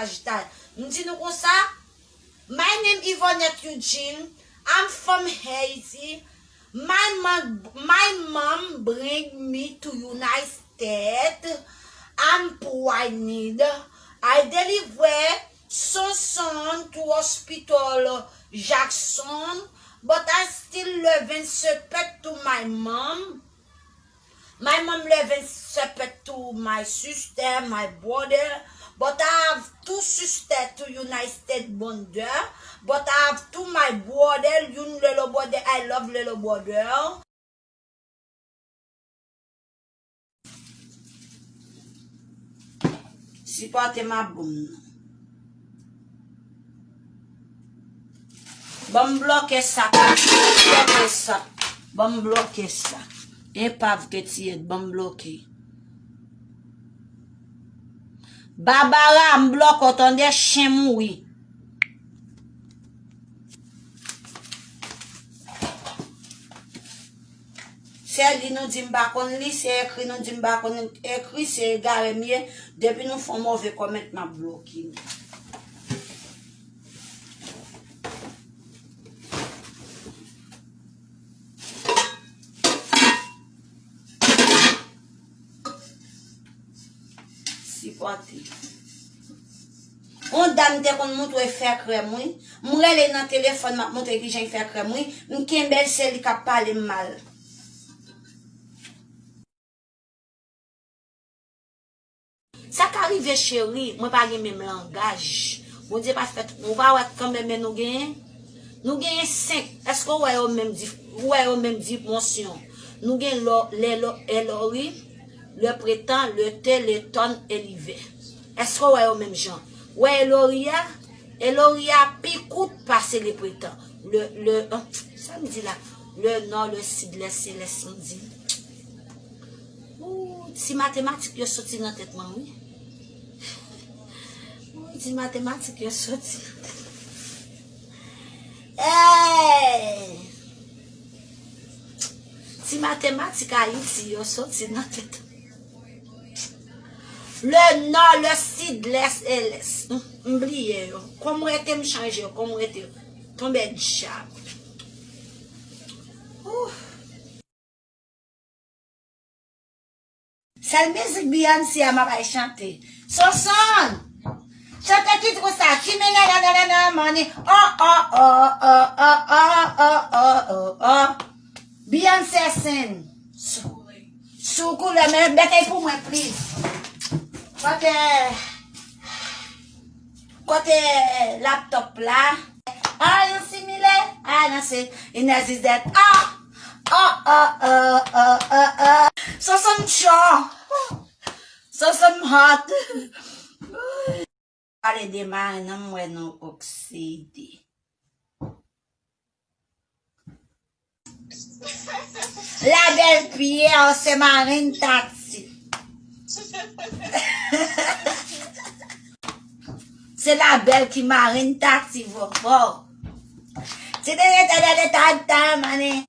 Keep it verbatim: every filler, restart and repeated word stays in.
Sagittarius. M di nou konsa, my name Yvonette Eugene. I'm from Haiti. My mom, my mom bring me to United States. I'm pregnant. I deliver Sonson to hospital Jackson, but I still loving respect to my mom. My mom loving respect to my sister, my brother, but I have two sister to United States border, but I have two my brother, youn little brother, I love little brother. Sipòte m ap bon m nan. Ban m bloke sa, ban m bloke sa. Ban m bloke sa. Enpav ke ti et, ban m bloke. Babara, m bloke w tande, chen mouri. Se li nou di m pa konn li, se ekri nou di m pa konn ekri, se egare m ye. Depi nou fè yon move kòmant, m ap bloke nou. Sipòte. Yon dam te konn montre fè krèm, wi. M rele nan telefòn, m ap montre kijan l fè krèm, wi. M kenbe l, se li k ap pale m mal. Sa ka rive, cheri, mwen pa gen menm langaj. Bondye pa fè tout moun. Ou pa wè kanmenm, men nou genyen? Nou genyen senk. Èske w wè yo menm di, ou wè yo menm dimansyon? Nou gen lò, lè lò, è lò, wi. Le printemps, l'été, l'automne et l'hiver. Èske w wè yo menm jan? Ou wè elori a? Elori a pi kout pase le printemps. Le, le, an, sa m di la? Le nò, le sid, lès e lès, m di. Ou, ti matematik yo soti nan tèt mwen, wi. Ou, ti matematik yo soti nan tèt mwen. Hey! Ti matematik Ayiti yo soti nan tèt. Le nò, le sid, lès e lès. M, m bliye yo. Kòm rete m chanje yo, kòm rete yo. Tonbe dyab. Ouh. Sèl mizik Beyoncé a m ap al chante. Sonson! Chante tit ou sa, ki men la la la la la money. Oh, oh, oh. Beyoncé sing. Sou, sou koulè, men mete pou mwen, please. Kote, kote laptop la? Are you similar? I don't see. Enough is that. Ah! Ah, ah, ah, ah, ah, ah. Sonson cho. Sonson hot. Pale de marenn nan, m wè nou oksede. La belle Pierre, se marenn Tati. Se la belle ki marenn Tati, vòvò. Se de, de, de, de, ta, ta, mane.